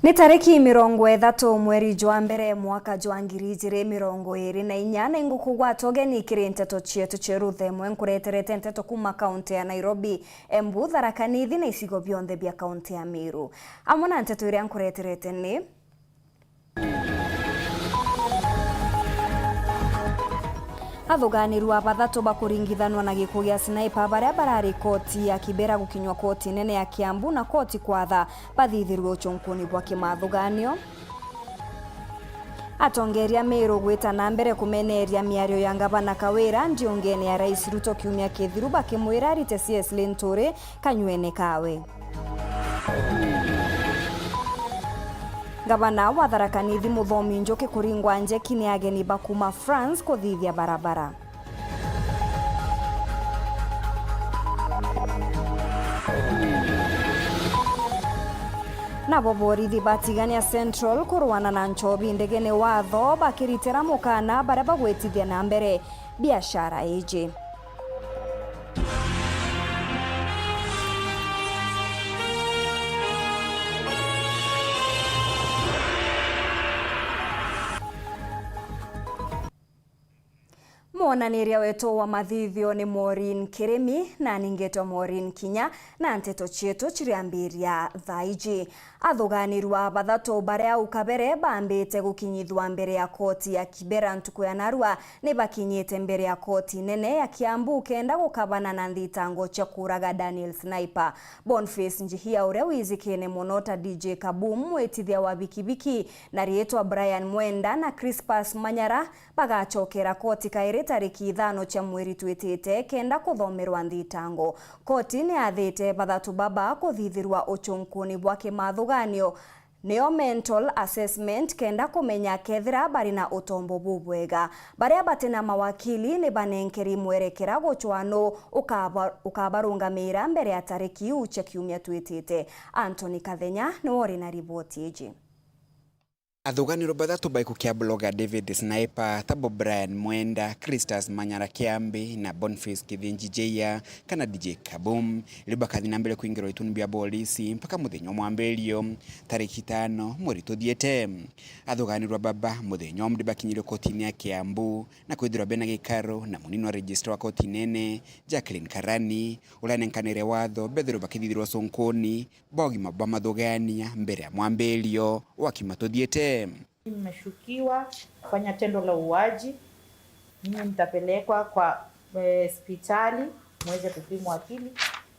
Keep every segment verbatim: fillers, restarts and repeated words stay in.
Ni tariki mirongo ithatu mweri jwa mbere mwaka jwa ngiri ijiri mirongo iri na inya, na ingukugwata ugeni kiri nteto cietu cia ruthemwe. Nkureterete nteto kuuma kaunti ya Nairobi, Embu, Tharaka Nithi na icigo bionthe bia kaunti ya Meru. Amwe na nteto iria nkureterete ni: Athugaanirua bathatu bakuringithanwa na gikuo gia Sniper baria barari koti ya Kibera gukinywa koti nene ya Kiambu na koti kwatha bathithirue uchunkuni bwa kimathugaanio. Atongeria Meru gwita na mbere kumeneria miario ya Ngavana Kawira ndiungene ya Rais Ruto kiumia kithiru bakimwira arite C S Linturi kanyuene kawe. Ngavana wa Tharaka Nithi Muthomi Njuki kuringwa njeki ni ageni ba kuuma France kuthithia barabara. Nabo borithi ba Tigania Central kurwana na nchobi ndegene watho bakiritira mukana baria bagwitithia na mbere biashara iji. Mwonaniria wetu wa mathithio ni Maureen Kirimi, na ningetwa Maureen Kinya, na nteto cietu ciriambiria thaa iji. Athugaanirua bathatu baria au kabere baambite gukinyithua mbere ya koti ya Kibera ntuku ya narua ni bakinyite mbere ya koti nene ya Kiambu kenda gukabana na nthitango cia kuuraga Daniel Sniper. Boniface Njihia, uria wijikene mono ta D J Kaboom, mwitithia wa bikibiki, na riitwa Brian Mwenda na Crispus Manyara bagacokera koti kairi tariki ithano cia mweri twitite kenda kuthomerwa nthitango. Koti ni yathite bathatu baba kuthithirwa uchunkuni bwa kimathuganio, nio mental assessment, kenda kumenya kethira bari na utombo bubwega. Baria bati na mawakili ni banenkeri mwerekera gucwa nu ukaba-, ukabarungamira mbere ya tariki iu cia kiumia twitite. Anthony Kathenya niwe uri na riboti iji. Athuganirwa bathatu ba gikuo kia blogger David Sniper, tabo Brian Mwenda, Christus Manyara Kiambi na Boniface Kithinji Jeiya, kana D J Kaboom, riu bakathi na mbere kwingirwa ituni bia bolisi mpaka muthenya wa mwambirio, tariki itano mweri tuthiete. Athuganirwa baba muthenya wa mundi bakinyire kotini ya Kiambu na kwithirwa bena gikaro na munini wa registrar wa koti nene, Jacqueline Karani, uria anenkanire watho bethirwe bakithithirwa cunkuni bwa ugima bwa mathugania mbere ya mwambirio wa kiumia tuthiete. Mmeshukiwa kufanya tendo la uuaji. Nyinyi mtapelekwa kwa, eh, hospitali muweze kupimwa akili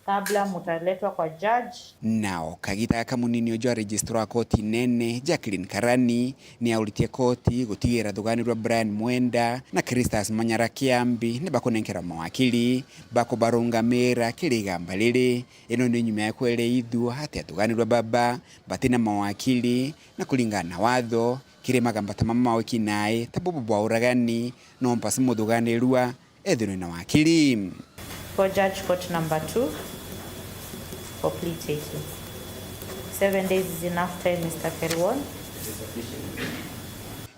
kabla mtaletwa kwa judge. Nao kagita gaka munini uju wa registrar wa koti nene, Jacqueline Karani, ni auritie koti gutigira thuganirwa Brian Mwenda na Christus Manyara Kiambi ni bakunenkera mawakili bakubarungamira kiri igamba riri. Ino ni nyuma ya kwereithua ati athuganirwa baba bati na mawakili, na kuringana na watho, kiri magamba ta mama ma wiki nai, ta bubu bwa uragani, no mpasi muthuganirwa ethirwe na wakili. For judge court number two for plea taking. Seven days is enough time, Mister Kelwon.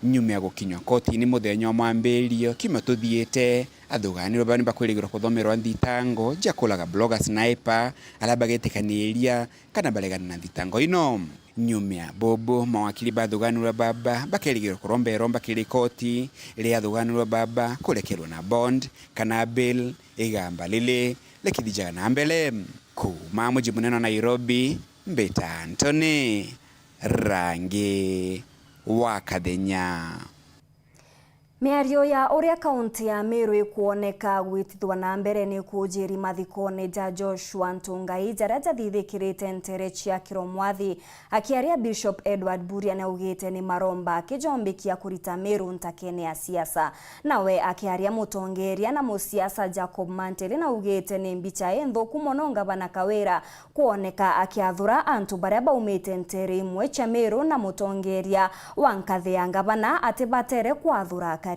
Nyuma ya gukinywa kotini muthenya wa mwambirio kiumia tuthiite, athuganirwa baba ni bakwirigirwa kuthomerwa nthitango cia kuraga blogger Sniper, aria bagetikaniria kana baregana na nthitango ino. Nyuma ya bubu, mawakili ba athuganirwa baba bakerigirwa kuromba iromba kiri koti ria athuganirwa baba kurekerwa na bond kana bail, igamba riri rikithijaga na mbere. Kuuma muji munene wa Nairobi, mbita Anthony Rangi wa Kathenya. Miario ya uria kaunti ya Meru ikwoneka gwitithwa na mbere ni kujiri mathikone ja Joshua Ntungai jaria jathithikirite ntere cia Kiromwathi. Akiaria, Bishop Edward Buria naugite ni maromba akijombikia kurita Meru ntakene ya siasa. Nawe akiaria, mutongeria na musiasa Jacob Manteli naugite ni mbicha inthuku mono ngavana Kawira kwoneka akiathura antu baria baumite ntere imwe cia Meru na mutongeria wa nkathi ya ngavana atibatere kwathura akari.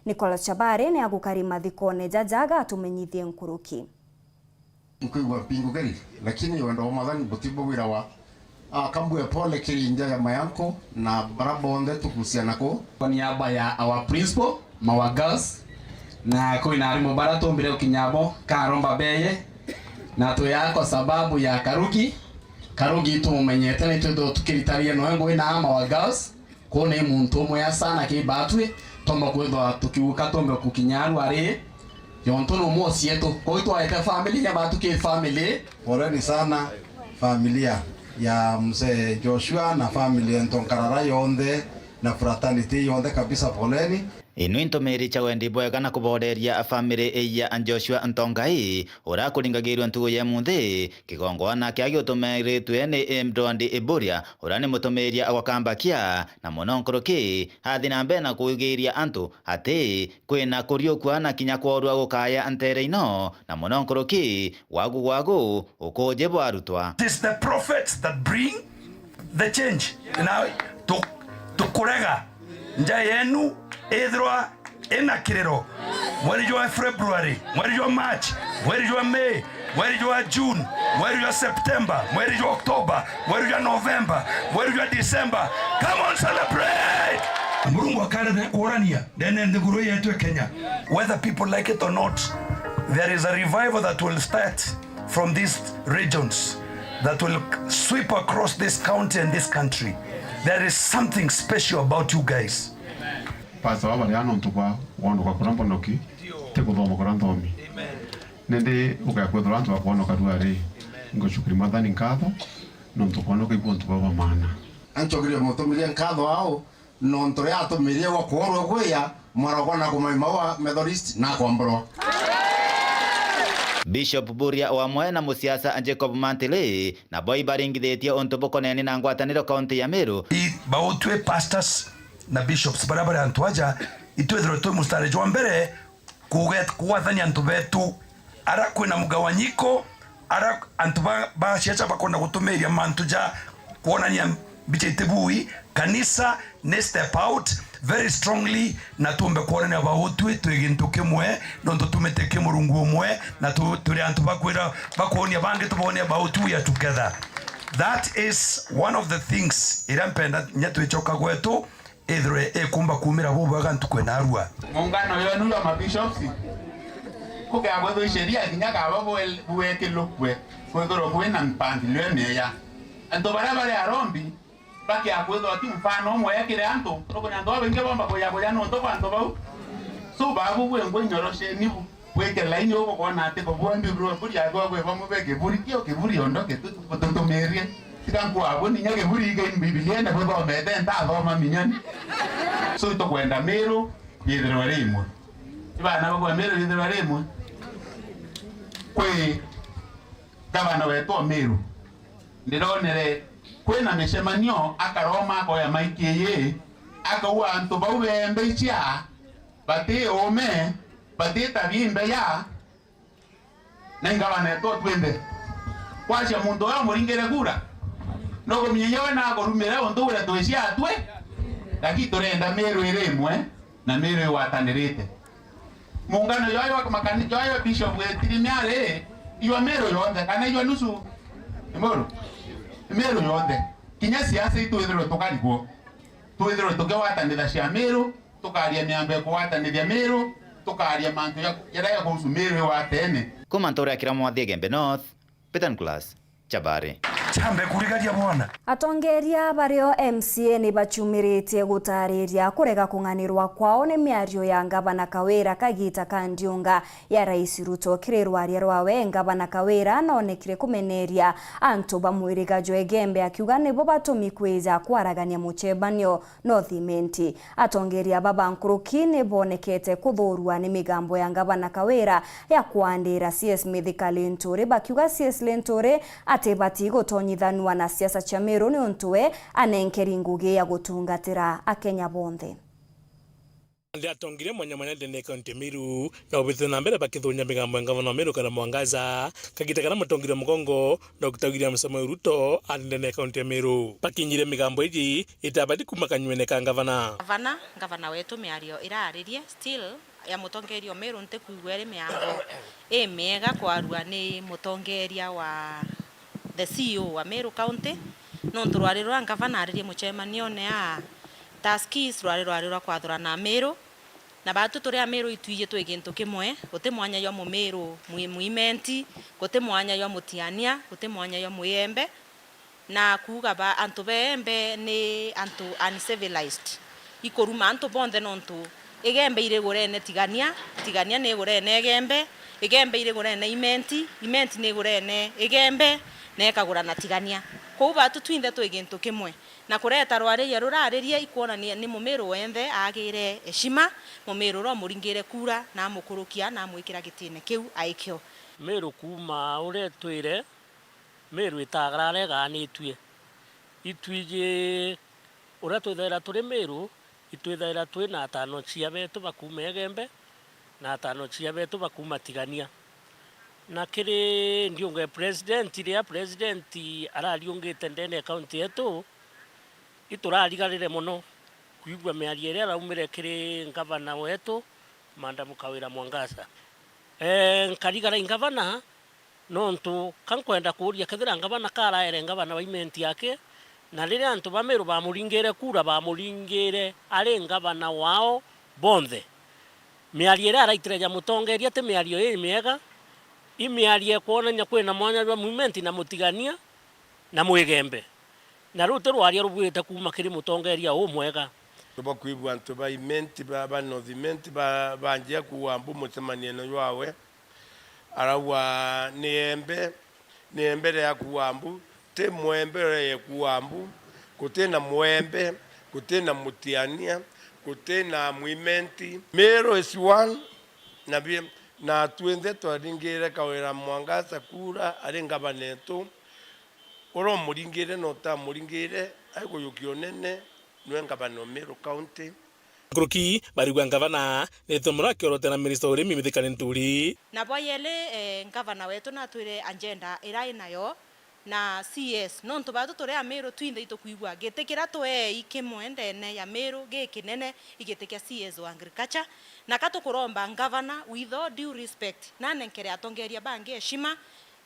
Nicholas Chabari ni agukari mathikone jaja agatumenyithie nkuruki. Nkwigua mpingukiri, lakini wendo wa Mwathani butibugwirawa. Ah, kambue pole kiri nja ya my uncle na bara bonthe tukusiana ku. Kwa niaba ya our principal, our girls, na kwina arimu bara tumbire gukinya abo, karomba beye, na tuya kwa sababu ya Karuki, Karugi tumumenyete, ni twithirwa tukiritania noe ngugi na ama wa girls, kwou ni muntu umwe sana ki batwi, twomba kwithirwa tukiuka twombe kukinya aru ari, yontu ni umwe o cietu. Kwou itwaite family ya batu ki family. Poleni sana familia ya mzee Joshua na family ya Ntonkarara yonthe na fraternity yonthe kabisa, poleni. Inu intumiri cia wendi bwega na kuboreria family ya Joshua Ntongai, uria akuringagirua ntugu ya munthi, kigongwana kia giutumiritwe ni Edward Iburia, uria ni mutumiria wa Kambakia, na muno nkuruki athi na mbere na kugiria antu ati kwina kuriukua na kinya kworua gukaya ntere ino, na muno nkuruki wagu gwagu ukuji bwarutwa. It is the prophets that bring the change. Na tu-, tukurega nja yenu ithirwa ina kiriro. Mweri jwa February, mweri jwa March, mweri jwa May, mweri jwa June, mweri jwa September, mweri jwa October, mweri jwa November, mweri jwa December. Come on, celebrate! Murungu akarete kuurania ndene nthiguru yetu ya Kenya. Whether people like it or not, there is a revival that will start from these regions that will sweep across this county and this country. There is something special about you guys. Pastor, waba ria nontu bwa kwonoka kuria mbonoki, ti kuthoma kuria nthomi. Nindi ugakwithirwa antu bakwonoka rua ri, ngucukiri Mwathani nkatho nontu kwonoka ibu untu baba maana. Ancokeria mutumiria nkatho ao nontu ria atumirie gwa kworwa kwiya mwarogwa na kumaima wa Methodist na kwamburwa. Bishop Buria wamwe na musiasa Jacob Mantili nabo ibaringithitie untu bukoneni na ngwataniro kaunti ya Meru. I-, bautwi pastors na bishops baria bari antu aja, itwithirwe twi mustari jwa mbere kuge-, kugwathania antu betu, ara kwina mgawanyiko, ara antu ba, ba siasa bakwenda gutumiria mantu ja kwonania mbicha itibui, kanisa ni step out very strongly, na tumbe kwonania bautwi twi gintu kimwe, nontu tumite ki Murungu umwe, na tu-, turi antu bakwira, bakwonia bangi tubonia bautwi we are together. That is one of the things iria mpenda nya twicoka gwetu, ithirwe ikumba kuumira bubwega ntuku ya narua. Muungano yenu ya mabishops, kukeagwethwa isheria kinya kaba bwe-, bwekilukwe, kwithirwa kwina mpangilio imieya. Antu baria bari arombi, bakeakwithwa ti mfano umwe kiri antu, nukunya antu babaingi bomba kuya kuya nontu bwa antu bau. So, babu bwingwa inyorosheni bu. Gwikira ini ugukwona ati kubua mbiburu mburi yagwa gwe bamwe be kiburi kio kiburi ondo gitu tutumirie. Tika nkwabwo ninya kiburi ike Bibiliene buthomete ntathoma minyoni. So itukwenda Miru yithirwe ri imwe. Ibana bakwa Miru yithirwe ri imwe. Kwi gavana wetu o Miru. Ndironere kwina micemanio akaroma akoya maiki ii akaua antu bau bembe icia bati uume, bati tabia imbeya, na ingabana etu twinthe. Kwacia muntu uria umuringire kura, nukuminya inya we nakurumire untu uria twicia atwi, lakini turenda Miru iri imwe na Miru igwatanirite. Muungano jwa, jwa makani-, jwa, jwa bishop etirimia ri, ijwa Miru yonthe, kana ijwa nusu? Imuru? Miru yonthe. Kinya siasa itwithirwe tukarigwo. Twithirwe tukigwatanitha cia Miru, tukaria miambo ya kugwatanithia Miru, tukaria mantu ja, jaria jakuhusu Miru igwatene. Kuma ntura ya Kiramwathi Igembe North, Peter Nicholas, Chabari. Chambe kurigaria bwana. Atongeria bario M C A ni bachumiritie gutariria kurega kung'anirwa kwao ni miario ya Ngavana Kawira kagita ka ndiunga ya Rais Ruto. Kiri rwaria rwawe, Ngavana Kawira nonekire kumeneria antu ba mwiriga jwa Igembe akiuga nibo batumi kwija kwaragania mucemanio North Imenti. Atongeria aba ba nkuruki ni bonekete kuthuurua ni migambo ya Ngavana Kawira ya kwandira C S Mithika Linturi, bakiuga C S Linturi atibati gutonyithanua na siasa cia Miru niuntu we anenkeri ngugi ya gutungatira Akenya bonthe. Ndi atongeria mwanya mwanya ndene kaunti ya Miru, na ubitite na mbere bakithunya migambo ya ngavana wa Meru Kawira Mwangaza, kagita karia mutongeria mugongo, Doctor William Samoei Ruto, ari ndene ya kaunti ya Meru. Bakinyire migambo iji itabati kuma kanywene ka ngavana. Ngavana, ngavana wetu miario iraririe, still, ya mutongeria o Meru ntikwigua iri miario imiega kwarua ni mutongeria wa the C E O wa Meru County, nontu rwari ruria ngavana aririe mucemanione a Tuskys rwari rwari rwa kwathurana Meru, na batu turi Ameru itwiji twi gintu kimwe, guti mwanya jwa Mumiru mwi-, Mwimenti, guti mwanya jwa Mutiania, guti mwanya jwa Mwiembe, Na kuuga ba antu ba Embe ni antu uncivilized. Ikuruma antu bonthe nontu Igembe irigurene Tigania, Tigania ni igurene Igembe, Igembe irigurene Imenti, Imenti ni igurene Igembe, na ikagura na Tigania. Kwou batu twinthe twi gintu kimwe. Na kureta rwariria ruraririe ikwonania ni Mumiru wenthe aagire heshima, Mumiru uria umuringire kura na amukurukia na amwikira gitine kiu aikio. Miru kuuma uria itwire, Miru itagarara igaanitue. Itwiji uria twithaira turi Miru, itwithaira twi na atano cia betu ba kuuma Igembe na atano cia betu ba kuuma Tigania. Na kiri ndiunge president, riria president arariungite ndene ya kaunti yetu, iturarigarire mono kwigua miario iria iraumire kiri ngavana wetu, Madam Kawira Mwangaza. Ee, nkarigara i ngavana, nontu ka nkwenda kuuria, kethira ngavana karaere ngavana wa Imenti aki, na riria antu ba Miru bamuringire kura, bamuringire ari ngavana wao bonthe, miario iria araitire ja mutongeria ti miario imiega, i miario ikwonania kwina mwanya jwa Mwimenti na Mutigania na Mwigembe. Na ruu ti rwaria rubuite kuuma kiri mutongeria umwega. Tubakwigua antu ba Imenti, ba, ba North Imenti, ba, banjia kuuga mbu mucemaniene jwawe. Arauga, "Ni Embe, ni Embe ria kuuga mbu, ti Mwembe uria ye kuuga mbu, guti na Mwembe, guti na Mutiania, guti na Mwimenti. Miru is one, na bi-, na twinthe twaringire Kawira Mwangaza kura ari ngavana etu, uria umuringire na utamuringire, aikujukia unene, niwe ngavana o Miru County." Nkuruki barigua ngavana ni tumura akiorotera minista urimi Mithika Linturi. Na bwa yeli, eh, ngavana wetu natwire agenda ira inayo na C S, nontu batu turi Amiru twinthe itukwigua giti kiria twei kimwe ndene ya Miru gikinene, i giti kia C S wa agriculture. Na ka tukuromba ngavana, with all due respect, nanenkere atongeria bangi heshima,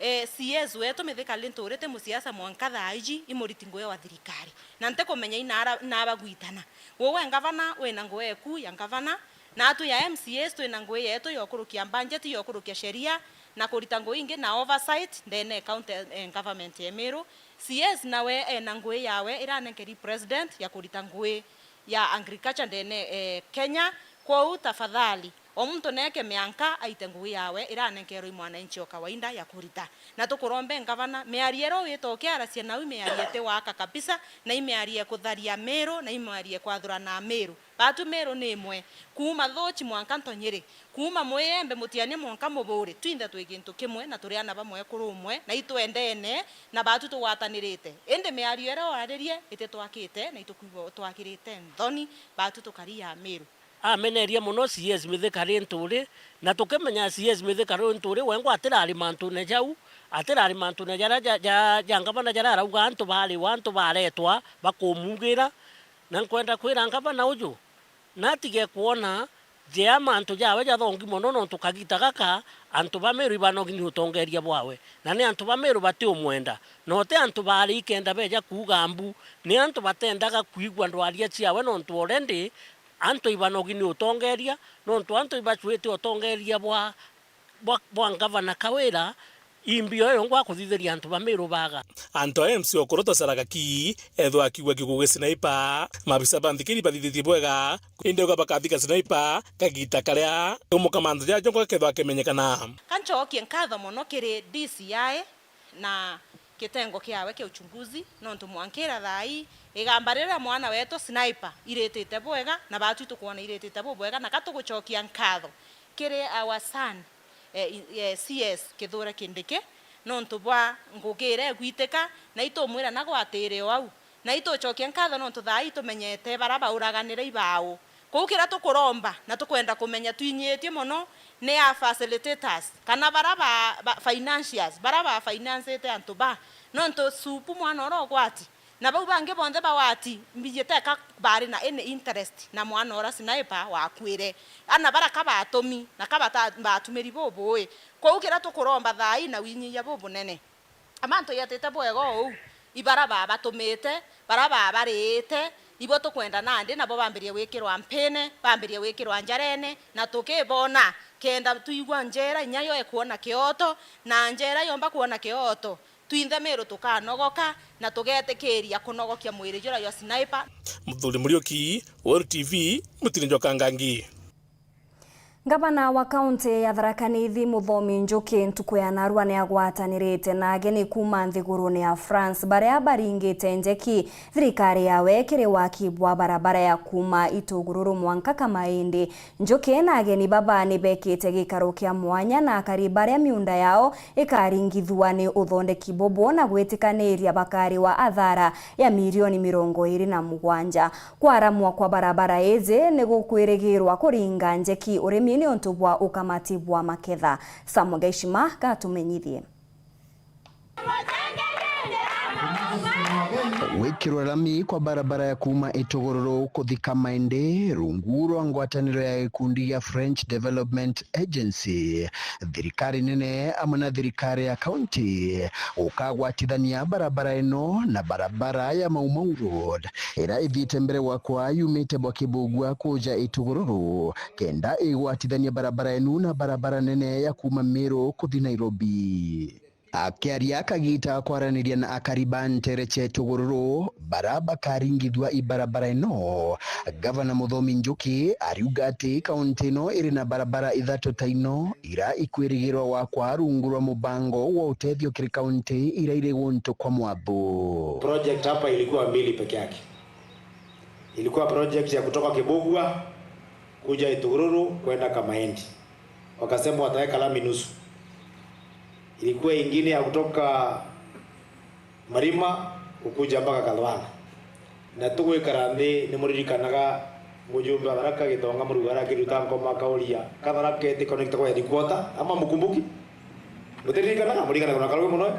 Eh, C S wetu Mithika Linturi ti musiasa mwanka thaa iji, i muriti ngugi wa thirikari. Na ntikumenya i nara-, naba gwitana. Gwe ngavana wina ngugi eku ya ngavana, na atu ya M C As twina ngugi yetu ya ukurukia budget, ya ukurukia sheria, na kurita ngugi ingi na oversight ndene ya county, eh, government ya Meru. C S nawe ena ngugi yawe iranenkeri president ya kurita ngugi ya agriculture ndene, eh, Kenya. Kwou tafadhali, o muntu neeke mianka aite ngugi yawe iranenkerwe i mwananchi o kawaida ya kurita. Na tukurombe ngavana, miario iria wita ukiaracia nau i miario iti waka kabisa, na i miario ikutharia Meru, na i miario ikwathurana Meru. Batu Meru ni imwe, kuuma Thuchi mwanka Ntonyiri, kuuma Mwiembe Mutiania mwanka Muburi, twinthe twi gintu kimwe na turi ana ba mwekuru umwe, na itwendene, na batu tugwatanirite. Indi miario iria waririe ititwakite, na itukwigua utwakirite nthoni, batu tukari ya Meru. Ameneria mono C S Mithika Linturi, na tukimenya C S Mithika Linturi wengwa atirari mantune jau, atirari mantune jaria ja, ja, ja ngavana jaria arauga antu bariwa, antu baretwa, bakumugira. Na nkwenda kwira ngavana uju, natige kwona jea mantu jawe jathongi mono, nontu kagita gaka antu ba Meru ibanogi ni utongeria bwawe, na ni antu ba Meru batiumwenda, na uti antu bari ikenda beja kuuga mbu, ni antu batendaga kwigua ndwaria ciawe, nontu already antu ibanogi ni utongeria, nontu antu ibacuite utongeria bwa, bwa, bwa ngavana Kawira, imbi oyo yongwa kuthithiria antu ba Meru baga. Antu a M C ukuru twacaraga ki, ethwa akiigua kiugo gi sniper, mabisa ba nthikiri bathithitie bwega, indi uga bakathika sniper kagita karia umukamanto jajo ngo kethwa akimenyekana. Kancokie nkatho mono kiri D C I na kitengo kiawe kia uchunguzi, nontu mwankira thaa ii igamba riria mwana wetu sniper iritite bwega, na batu itukwona iritite bubwega, na katugucokia nkatho kiri our son, eh, i-, eh, C S Kithure Kindiki, nontu bwa ngugi iria igwitika, na itumwira na gwatire o au. Na itucokia nkatho nontu thaa ii tumenyete bara bauraganire ibao. Kwou kiria tukuromba na tukwenda kumenya twinyitie mono ni a facilitators, kana bara ba, ba financiers, bara ba financite antu ba. Nontu supu mwana uria ugwati, na bau bangi bonthe bawati, mbiji teka bari na any interest na mwana uria sniper wakuire. Ana bara ka batumi, na ka bata-, batumiri bubui. Kwou kiria tukuromba thaa ii na winyia bubunene, amantu yetite bwega uu, ibara babatumite, bara babariite, ibo tukwenda nandi nabo bambirie gwikirwa mpine, bambirie gwikirwa njarene, na tukibona, kenda twigua njera inya yo ikwona kioto, na njera yomba kwona kioto, Twinthe Miru tukanogoka na tugetikiria kunogokia mwiri juria jwa Sniper. Muthuri Muriuki, Weru T V, Mutiri Njoka Ngangi. Ngavana wa kaunti ya Tharaka Nithi, Muthomi Njuki, ntuku ya narua ni agwatanirite na ageni kuuma nthigurune ya France, baria baringite njeki thirikari yawe kiri waki bwa barabara ya kuuma Itugururu mwanka Kamaindi. Njuki na ageni baba ni bekite gikaro kia mwanya na akari baria miunda yao ikaringithua ni uthondeki bubu na gwitikaniria bakariwa athara ya milioni mirongo iri na mugwanja. Kwaramwa kwa barabara iji ni gukwirigirwa kuringa njeki urimi niuntu bwa ukamati bwa maketha. Samuel Gaishima gatumenyithie. Gwikirwa rami kwa barabara ya kuuma Itugururu kuthi Kamaindi, rungu rwa ngwataniro ya gikundi gia French Development Agency, thirikari nene amwe na thirikari ya kaunti gukagwatithania barabara ino na barabara ya Mau Mau Road, iria ithiite mbere gwakwa yumite bwa Kibugua kuja Itugururu, kenda igwatithanie barabara inu na barabara nene ya kuuma Meru kuthi Nairobi. Akiaria kagita ga kwaraniria na akari ba ntere cia Itugururu bara bakaringithua ibarabara ino, Gavana Muthomi Njuki ariuga ati kaunti ino iri na barabara ithatu ta ino ira ikwirigirwa gwakwa rungu rwa mubango wa utethio kiri kaunti ira iri guntu kwa mwatho. Project hapa ilikuwa mbili peke yake. Ilikuwa project ya kutoka Kibugua kuja Itugururu kwenda Kamaindi. Wakasema wataweka lami nusu. Ilikuwa ingine ya kutoka Marima kukuja mpaka Kalwala. Na tugwikara nthi, ni muririkanaga mujumbe wa Tharaka Gitonga Murugara akiruta ngoma akauria, "Ka Tharaka iti connect kwa headquarter, ama mukumbuki?" Mutiririkanaga? Muririkanaga kuna karugi muno?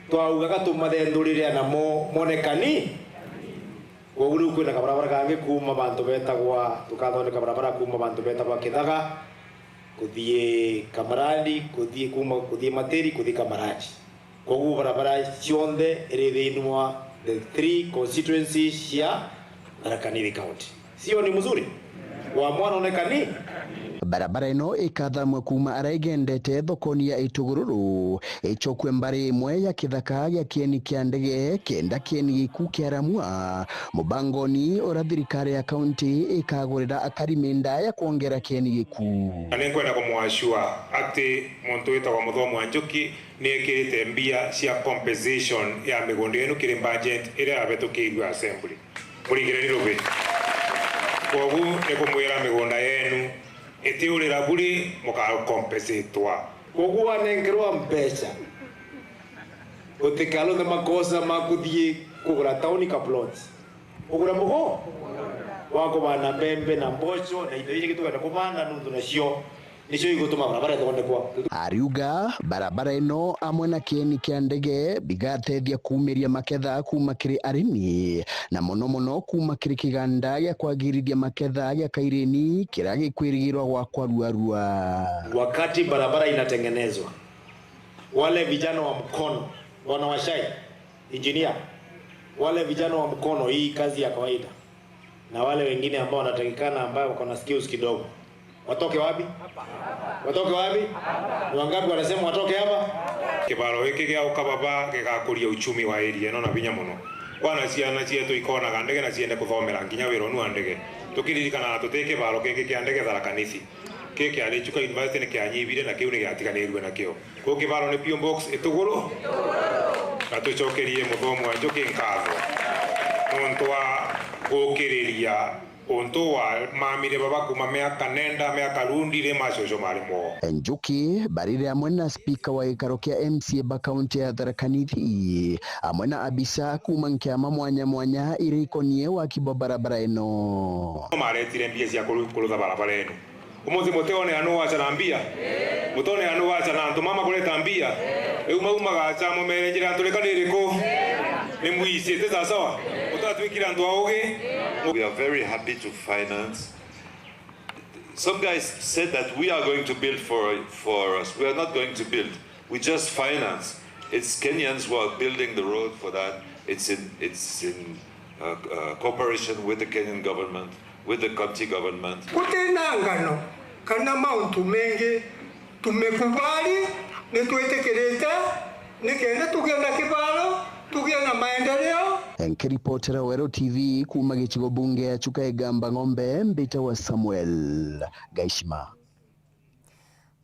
Twaugaga tumathendurire na mo-, monekani. Kwogu riu kwina kabarabara kangi kuuma bantu betagwa, tukathondeka barabara kuuma bantu betagwa Kithaga, kuthii Kamarani, kuthii kuuma, kuthii Matiri, kuthii Kamarani. Kwogu barabara cionthe iri thiini wa the three constituencies cia Tharaka Nithi County. Sio ni mzuri? Wa mwana onekani? Barabara ino ikathamwe kuuma aria igendete thokoni ya Itugururu, icokue mbari imwe ya kithaka gia kieni kia ndege, kenda kieni giku kiaramua mubangoni uria thirikari ya kaunti ikagurira akari minda ya kwongera kieni giku. Na ninkwenda kumwashua ati muntu witagwa Muthomi wa Njuki niekirite mbia cia compensation ya migunda yenu kiri budget iria yabetukiirue assembly. Muringireni rubi. Kwogu ni kumwira migunda yenu itiurira buri, mukakompensatwa. Kwogu wanenkerwa mbeca, gutikaruthe makosa ma kuthii kugura tauni ka plot. Ugura mugo wa kubanda mbembe na mboco na indo iria tugenda kubanda nuntu nacio nicio igutuma barabara ithondekwa. Ariuga barabara ino amwe na kieni kia ndege bigatethia kuumiria maketha kuuma kiri arimi, na mono mono kuuma kiri kiganda gia kwagirithia maketha gia Kaireni kiria gikwirigirwa gwakwa ruarua. Wakati barabara inatengenezwa, wale vijana wa mkono, bwana Washai, engineer, wale vijana wa mkono, hii kazi ya kawaida, na wale wengine ambao wanatakikana, ambao wako na skills kidogo, watoke wapi? Watoke wapi? Ni wangapi wanasema watoke hapa? Kibaro giki gia Ukababa gigakuria uchumi wa area ino na vinya mono. Kwana ciana cietu ikonaga ndege na ciende kuthomera nginya wira unu wa ndege. Tukiririkana tuti kibaro kingi kia ndege Tharaka Nithi. Ki kia Chuka University ni kianyibire na kiu ni giatiganirue nakio. Kuu kibaro ni P O Box Ituguru, na tucokerie Muthomi wa Njuki nkatho nontu wa gukiriria untu wa mamire baba kuma miaka nenda, miaka rundi ri macoco mari moo. Njuki barire amwe na spika wa gikaro kia M C A ba kaunti ya Tharaka Nithi, amwe na abisa kuma nkiama mwanya mwanya iria ikonie waki bwa barabara ino. Maretire mbia cia kuru-, kurutha barabara ino. Umuthi mutionea nu wacha na mbia? Mutionea nu wacha na antu mama kureta mbia? Riu mau magacha mumere njira nturika ni iriku? Ni mwici, ti sawasawa? Mutatwikire antu augi? We are very happy to finance. Some guys said that we are going to build for, for us. We are not going to build. We just finance. It's Kenyans who are building the road for that. It's in, it's in, uh, uh, cooperation with the Kenyan government, with the county government. Gutina ngano kana mauntu mengi tumekubali, nitwitikirite Nikenda tugie na kibaro, tugie na maendeleo. Nkiripotera Weru T V kuuma gicigo bunge ya Chuka Igamba Ng'ombe, mbitawa Samuel Gaishima.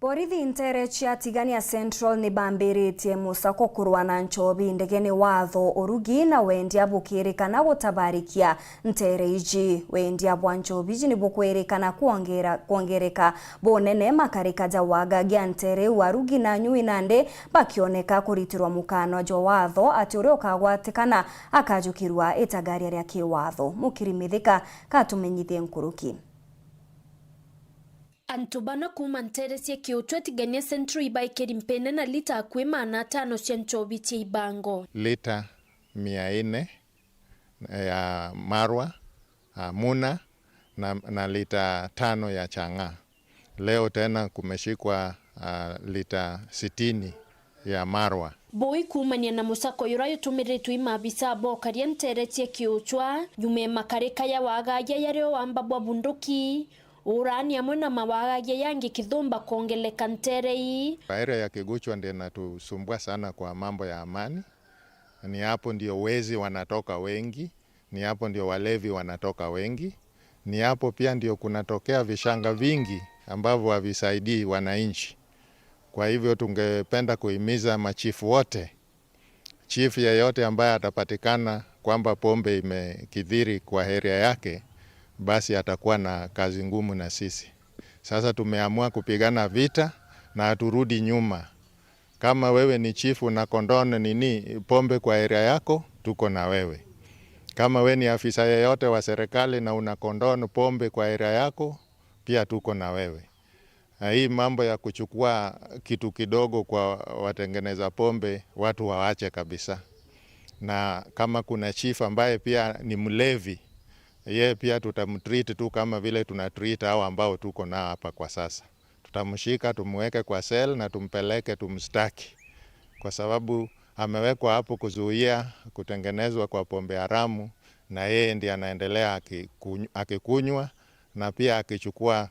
Borithi nteere cia Tigania Central ni bambiritie musako kurwa na nchobi ndegene watho, urugi na wendia bukirikana gutabarikia nteere iji. Wendia bwa nchobi iji ni bukwirikana kwongera-, kwongereka bunene makarika ja wagagia nteere iu, arugi na anyui nandi bakioneka kuritirwa mukano jwa watho ati uria ukagwatikana akajukirwa itagaria ria kiwatho. Mukiri Mithika katumenyithie nkuruki. Antu bana kuuma nteere cia Kiuchwa Tigania Central ibaikiri mpene na lita akui maana atano cia nchobi cia ibango. Lita mia ine ya marwa, ah, muna na, na lita tano ya chang'aa. Leo tena kumeshikwa, ah, lita sitini ya marwa. Bui kuumania na musako jura jutumiritwe i maabisa bokaria nteere cia Kiuchwa, nyuma ya makarika ya wagagia yari o wamba bwa bunduki, urani amwe na mawagagia yangi kithumba kwongeleka nteere ii. Area ya Kiguchwa ndio inatusumbua sana kwa mambo ya amani. Ni hapo ndio wezi wanatoka wengi, ni hapo ndio walevi wanatoka wengi, ni hapo pia ndio kunatokea vishanga vingi ambavyo havisaidii wananchi. Kwa hivyo tungependa kuhimiza machifu wote, chief yeyote ambaye atapatikana kwamba pombe imekithiri kwa area yake, basi atakuwa na kazi ngumu na sisi. Sasa tumeamua kupigana vita na haturudi nyuma. Kama wewe ni chief una condone nini pombe kwa area yako, tuko na wewe. Kama wewe ni afisa yeyote wa serikali na una condone pombe kwa area yako, pia tuko na wewe. Na hii mambo ya kuchukua kitu kidogo kwa watengeneza pombe, watu waache kabisa. Na kama kuna chief ambaye pia ni mlevi, yeye pia tutamtreat tu kama vile tunatreat hao ambao tuko nao hapa kwa sasa. Tutamshika, tumweke kwa cell na tumpeleke tumstaki, kwa sababu amewekwa hapo kuzuia kutengenezwa kwa pombe haramu, na yeye ndiye anaendelea akikunyu-, akikunywa na pia akichukua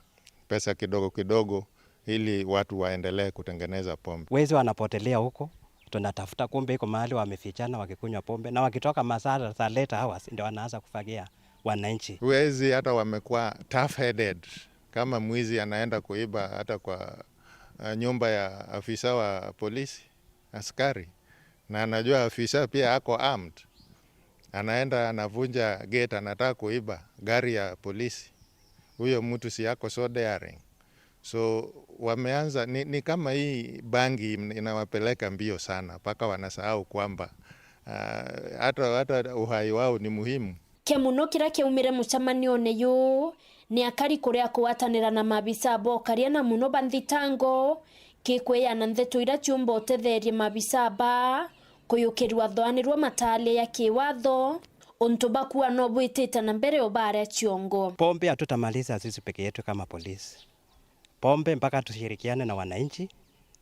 pesa kidogo kidogo ili watu waendelee kutengeneza pombe. Wezi wanapotelea huko, tunatafuta, kumbe iko mahali wamefichana wakikunywa pombe, na wakitoka masaa za later hours ndio wanaanza kufagia wananchi. Wezi hata wamekuwa tough headed. Kama mwizi anaenda kuiba hata kwa, eh, nyumba ya afisa wa polisi, askari, na anajua afisa pia ako armed, anaenda anavunja gate, anataka kuiba gari ya polisi, huyo mtu si ako so daring? So wameanza ni, ni kama hii bangi inawapeleka mbio sana mpaka wanasahau kwamba, ah, hata, hata uhai wao ni muhimu. Kia muno kiria kiaumire mucemanione juu ni akari kuria kugwatanira na maabisa bokaria na muno ba nthitango, kikweana ndeto iria ciumba utetheerie maabisa ba kuyukirua thoanirua mataale ya kiwatho, untu bakua no bwitite na mbere o baria ciongo. Pombe hatutamaliza sisi peke yetu kama polisi. Pombe mpaka tushirikiane na wananchi,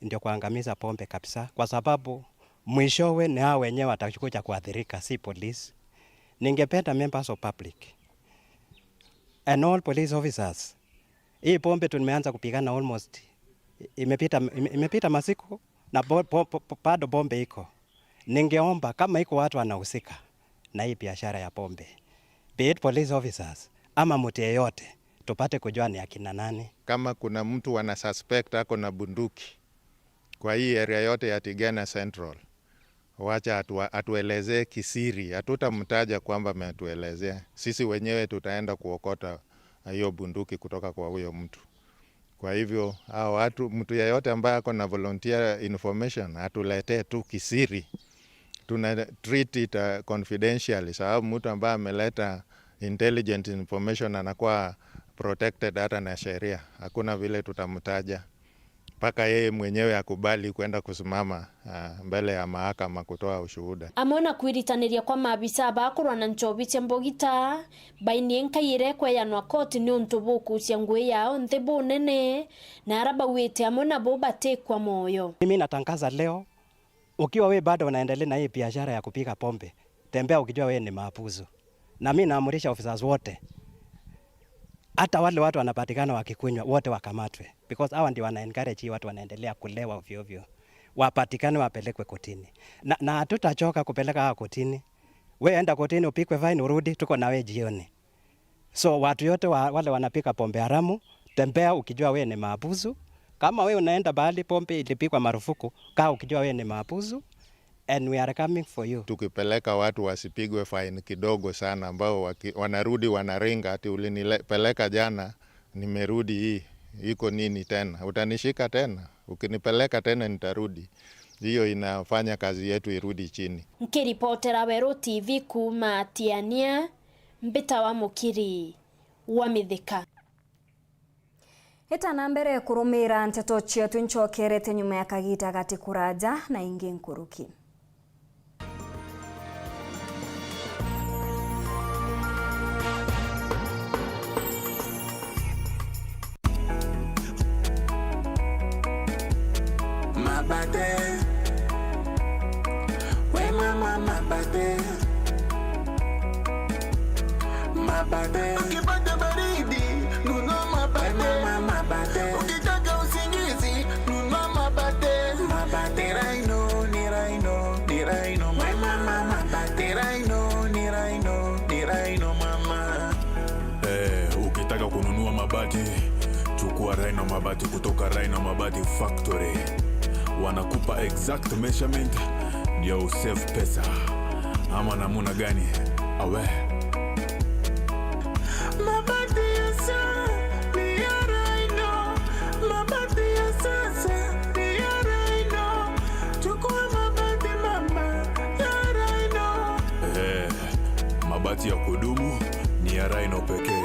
ndio kuangamiza pombe kabisa, kwa sababu mwishowe ni hao wenyewe watakuja kuathirika, si polisi. Ningependa members of public and all police officers, hii pombe tumeanza kupigana almost, imepita, ime-, imepita masiku na bo-, bo-, bo-, bado pombe iko. Ningeomba kama iko watu wanahusika na hii biashara ya pombe, be it police officers ama mtu yeyote, tupate kujua ni akina nani. Kama kuna mtu wana suspect ako na bunduki kwa hii area yote ya Tigania Central, wacha atua-, atuelezee kisiri. Hatutamtaja kwamba ametuelezea. Sisi wenyewe tutaenda kuokota hiyo bunduki kutoka kwa huyo mtu. Kwa hivyo, hao watu, mtu yeyote ambaye ako na volunteer information, atuletee tu kisiri. Tuna treat it, uh, confidentially, sababu mtu ambaye ameleta intelligent information anakuwa protected hata na sheria. Hakuna vile tutamtaja mpaka yeye mwenyewe akubali kwenda kusimama, ah, mbele ya mahakama kutoa ushuhuda. Amwe na kwiritaniria kwa maabisa ba kurwa na nchobi cia mbugita, bainie nkaire kweyanwa koti niuntu bukucia ngui yao nthi bunene, na ara bauite amwe nabo batikwa moyo. Mimi natangaza leo, ukiwa we bado unaendelea na hii biashara ya kupiga pombe, tembea ukijua wewe ni mahabusu. Na mimi naamurisha officers wote, hata wale watu wanapatikana wakikunywa, wote wakamatwe, because hawa ndio wana encourage hii watu wanaendelea kulewa ovyo ovyo. wapatikane wapelekwe kotini. Na, na hatutachoka kupeleka hawa kotini. We enda kotini upigwe fine urudi, tuko na we jioni. So watu yote wa, wale wanapika pombe haramu, tembea ukijua we ni mahabusu. Kama we unaenda pahali pombe ilipigwa marufuku, kaa ukijua we ni mahabusu, and we are coming for you. Tukipeleka watu wasipigwe fine kidogo sana, ambao waki-, wanarudi wanaringa ati, "Ulinipeleka jana, nimerudi hii, iko nini tena? Utanishika tena? Ukinipeleka tena nitarudi." Hiyo inafanya kazi yetu irudi chini. Nkiripotera Weru T V kuuma Tiania, Mbita wa Mukiri wa Mithika. Ita na mbere kurumira nteto cietu, ncokerete nyuma ya kagiita gati kuraja na ingi nkuruki. Mabate. We mama, mabate. Mabate. Ukipata baridi, nunua mabate. We mama, mabate. Ukitaka usingizi, nunua mabate. Mabate. Ni Rhino, ni Rhino, ni Rhino. We mama, mabate. Ni Rhino, ni Rhino, ni Rhino, mama. Eh, ukitaka kununua mabati, chukua Rhino Mabati kutoka Rhino Mabati Factory. Wanakupa exact measurement ndio usave pesa. Ama namuna gani? Awe. Mabati ya sasa ni ya Rhino. Mabati ya sasa ni ya Rhino. Chukua mabati mama ya Rhino. Eh, mabati ya kudumu ni ya Rhino pekee.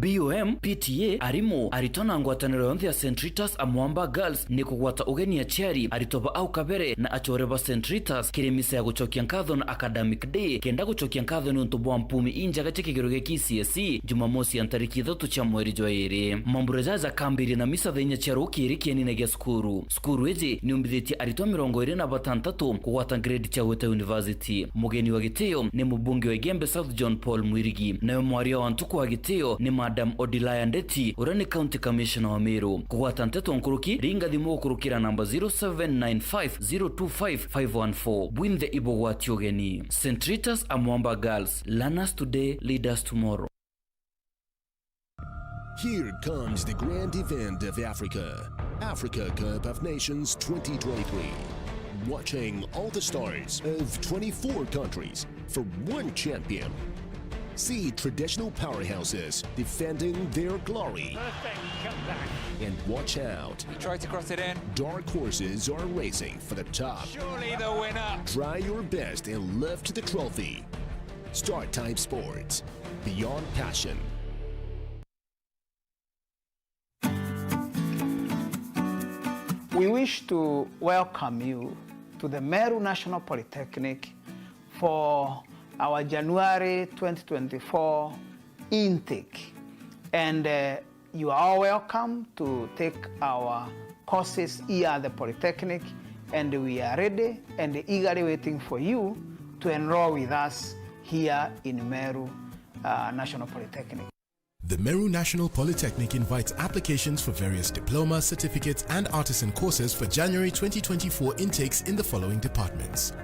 B O M, P T A, arimu, aritwa na ngwataniro yonthe ya Saint Rita's Amwamba Girls ni kugwata ugeni aciari, aritwa ba au kabere na achore ba Saint Rita's kiri misa ya gucokia nkatho na academic day, kenda gucokia nkatho ni untu bwa mpumi injega cia kigero gia K C S E, Jumamosi ya ntariki ithatu cia mweri jwa iri. Mambura jaja jakambirie na misa thaa inya cia rukiri kienine gia cukuru. Cukuru iji ni umbithitie aritwa mirongo iri na batantatu kugwata grade cia gwita university. Mugeni wa gitio ni mubunge wa Igembe South John Paul Mwirigi, nawe mwaria wa ntuku wa gitio ni Madam Odilaya Ndeti, uria ni County Commissioner wa Meru. Kugwata nteto nkuruki, ringa thimu gukurukira namba zero seven nine five zero two five five one four. Bwinthe ibugwati ugeni. Saint Rita's Amwamba Girls, learn us today, lead us tomorrow. Here comes the grand event of Africa, Africa Cup of Nations twenty twenty-three. Watching all the stars of twenty-four countries for one champion. See traditional powerhouses defending their glory. Perfect comeback. And watch out. He tried to cross it in. Dark horses are racing for the top. Surely the winner. Try your best and lift the trophy. Start Time Sports. Beyond passion. We wish to welcome you to the Meru National Polytechnic for our January twenty twenty-four intake. And, uh, you are all welcome to take our courses here at the Polytechnic, and we are ready and eagerly waiting for you to enroll with us here in Meru, uh, National Polytechnic. The Meru National Polytechnic invites applications for various diploma, certificates, and artisan courses for January twenty twenty-four intakes in the following departments: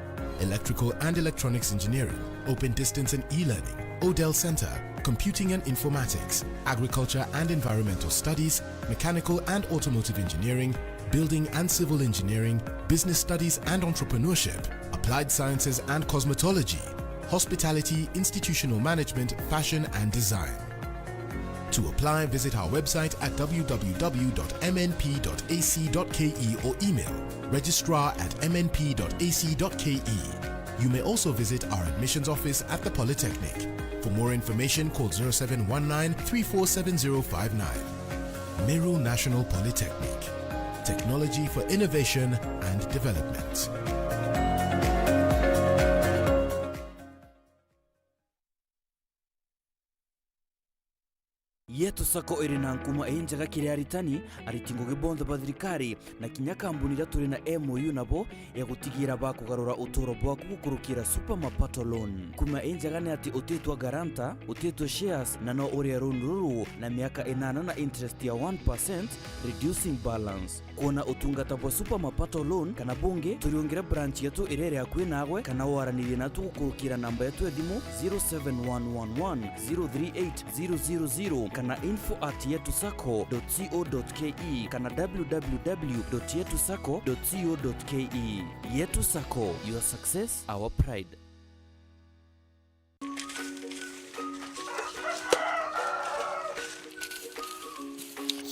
Electrical and Electronics Engineering, Open Distance and E-Learning, Odell Center, Computing and Informatics, Agriculture and Environmental Studies, Mechanical and Automotive Engineering, Building and Civil Engineering, Business Studies and Entrepreneurship, Applied Sciences and Cosmetology, Hospitality, Institutional Management, Fashion and Design. To apply, visit our website at w w w dot m n p dot a c dot k e or email registrar at m n p dot a c dot k e. You may also visit our admissions office at the Polytechnic. For more information, call zero seven one nine three four seven zero five nine. Meru National Polytechnic. Technology for innovation and development. Yetu Sacco iri na nkuma injega kiri aritani, ariti ngugi bonthe ba thirikari, na kinya kambuni iria turi na M O U nabo ya gutigira bakugarura uturo bwaku gukurukira Super Mapato Loan. Nkuma injega ni ati utitwa guarantor, utitwa shares, na no urie loan ruru na miaka inana na interest ya one percent, reducing balance. Kwona utungata bwa Super Mapato Loan kana bungi, turiungire branch yetu iria iri akui naagwe, kana waranirie natu gukurukira namba yetu ya thimu zero seven one one one zero three eight zero zero zero kana info at yetu sacco dot co dot ke kana w w w dot yetu sacco dot co dot ke. Yetu Sacco, your success, our pride.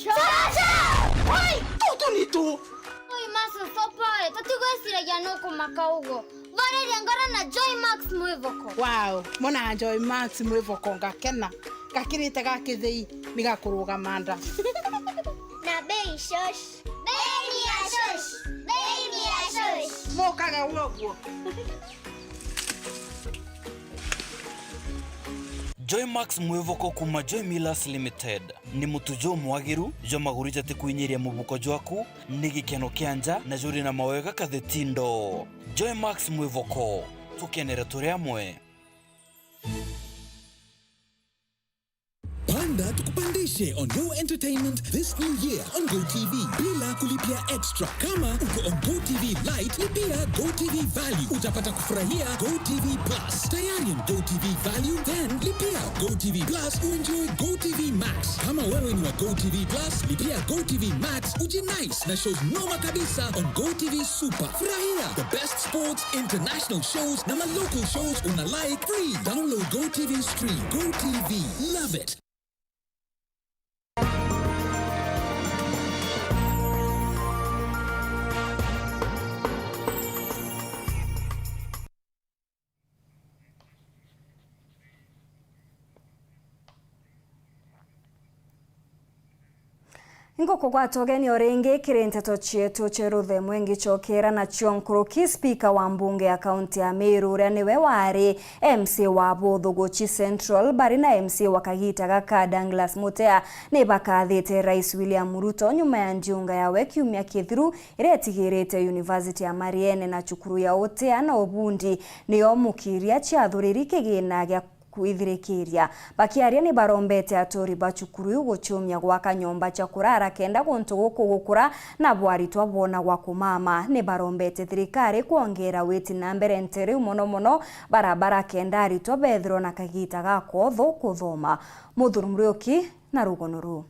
Chacha! Oi, tutu ni tu. Oi, Max, usopoe, tutigwiciragia nukumaka uguo. Thoriria ngoro na Joy Max Mwivoko. Wow, mona Joy Max Mwivoko ngakena. Gakirite ga kithei, ni gakurugama nda. Na bei shosh. Bei ni ya shosh. Bei ni ya shosh. Mukage uguo. Joymax Mwivoko kuuma Joy Millers Limited ni mutu jumwagiru jwa maguri jati kwinyiria mubuko jwaku, ni gikeno kia nja na juri na mawega kathetindo. Joymax Mwivoko, tukenere turi amwe. Panda tukupandishe on your entertainment this new year on GoTV bila kulipia extra. Kama uko on GoTV Lite, lipia GoTV Value. Utapata kufurahia GoTV Plus. Tayari on GoTV Value? Then lipia GoTV Plus uenjoy GoTV Max. Kama wewe ni wa GoTV Plus, lipia GoTV Max ujinice na shows noma kabisa on GoTV Super. Furahia the best sports, international shows na ma local shows una like free. Download GoTV Stream. GoTV. Love it. Ngukugwata ugeni o ringi kiri nteto cietu cia ruthemwe ngicokera nacio nkuruki. Spika wa mbunge ya kaunti ya Meru, uria niwe wari M C A wa Buthuguchi Central, bari na M C A wa kagita gaka Douglas Mutea, ni bakathite Rais William Ruto nyuma ya ndiunga yawe kiumia kithiru iria itigirite University ya Mariene na cukuru ya utea na ubundi nio mukiria ciathuriri kigina gia kwithirikiria. Bakiaria ni barombete aturi ba cukuru iu guciumia gwaka nyomba cia kurara kenda guntu guku gukura na bo aritwa boona gwa kumama. Ni barombete thirikari kwongera witi na mbere nteere iu mono mono barabara kenda aritwa bethirwa na kagita ga kwotho kuthoma. Muthuri Muriuki na rugono ruu.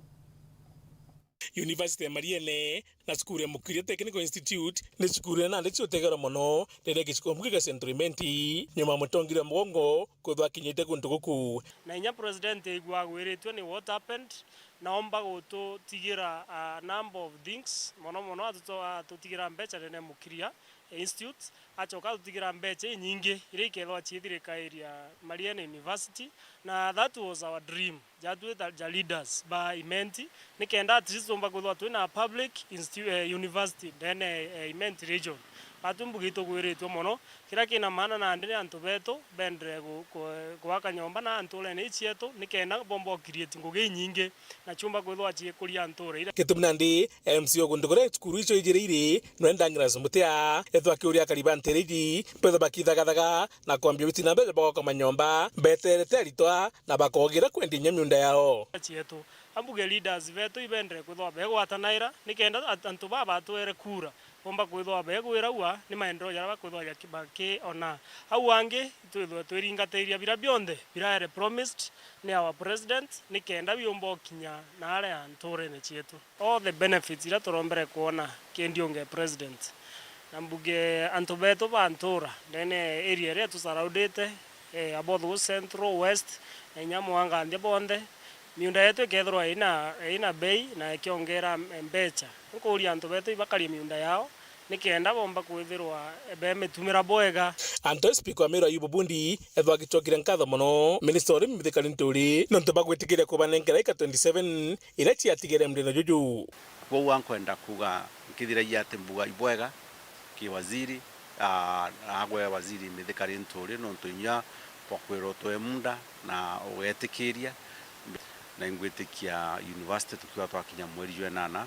University ya Mariene na cukuru ya Mukiria Technical Institute ni cukuru iria nandi ciutegerwa mono riria gicigo mbunge gia Central Imenti nyuma ya mutongeria mugongo kwithwa akinyite guntu guku. Na inya president aigua agwiritue ni what happened, na omba gututigira a number of things, mono mono atuto-, atutigira mbeca nene Mukiria Institute, acoka atutigira mbeca inyingi iria ikethwa ciithirikairia Mariene University, na that was our dream. Jatwi ta ja leaders ba Imenti, nikenda at least tumba kwithwa twina public institu-, eh, university ndene, eh, Imenti region. Batwi mbugi itugwiritwe mono, kiria kina maana nandi ni antu betu bendere gu-, ku-, gwaka nyomba na nturene ii cietu, nikenda bomba o create ngugi inyingi na ciumba kwithwa ciikuria ntura iria. Gitumi nandi M C A o guntu kuria cukuru icio ijiri iri, Nwendangira Mutea, ethwa akiuria akari ba nteere iji bethwa bakithagathaga na kwambia witi na mbere bwa gwaka manyomba, beterete aritwa na bakogira kwendia inya miunda yao. Cietu. Ambuge leaders betu ibendere kwithwa begwatanaira, nikenda at-, antu baa batwere kura, bomba kwithwa begwira ua ni maendeleo jaria bakwithwa jaki-, bakiona. Au angi, twithwe twiringatiria bira bionthe biraere promised ni our president, nikenda biumba ukinya na aria nturene cietu. All the benefits iria turombere kwona ki ndiunge president. Na mbuge antu betu ba ntura, ndene area iria tusurroundite, eh, Abothugu Central, West, na inya Mwanganthia bonthe, miunda yetu ikethirwa ina, ina bei na ikiongera mbecha. Nkuuria antu betu ibakarie miunda yao, nikenda bomba kwithirwa bemitumira bwega. Anto Spika wa Meru Ayubu Bundi ethwa agicokire nkatho mono Minister wa Urimi Mithika Linturi nontu bwa gwitikiria kubanenkera ika twenty-seven iria ciatigere murino juju. Kwou ankwenda kuuga nkithiragia ati mbuga ibwega ki waziri, aa, na agwe waziri Mithika Linturi nontu inya bwa kwirwa utwe munda na ugetikiria, na ingwitikia university tukiwa twakinya mweri jwa enana,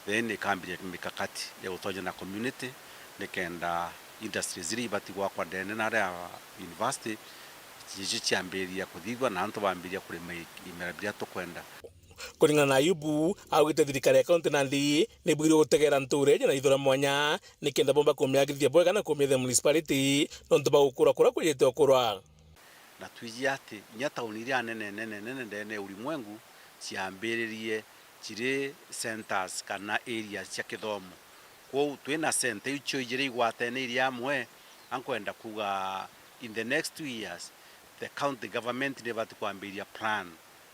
then ikambiria mikakati ya gutonya na community, nikenda industries iria ibati gwakwa ndene na aria university, nicio ciambiriria kuthithua na antu bambiria kurima i-, imera biria tukwenda. Kuringana na Ayubu, augite thirikari ya kaunti nandi nibwirwe gutegera ntuura iji na ithure mwanya, nikenda bomba kumiagirithia bwega na kumiethia municipality nontu bwa gukura kuria kujite ukura. Na twiji ati inya tauni iria nene, nene, nene ndene ya ulimwengu ciambiririe ciri centers kana areas cia kithomo. Kwou twina center icio ijiri igwatene iri amwe, ankwenda kuuga in the next two years, the county government nibati kwambiriria plan,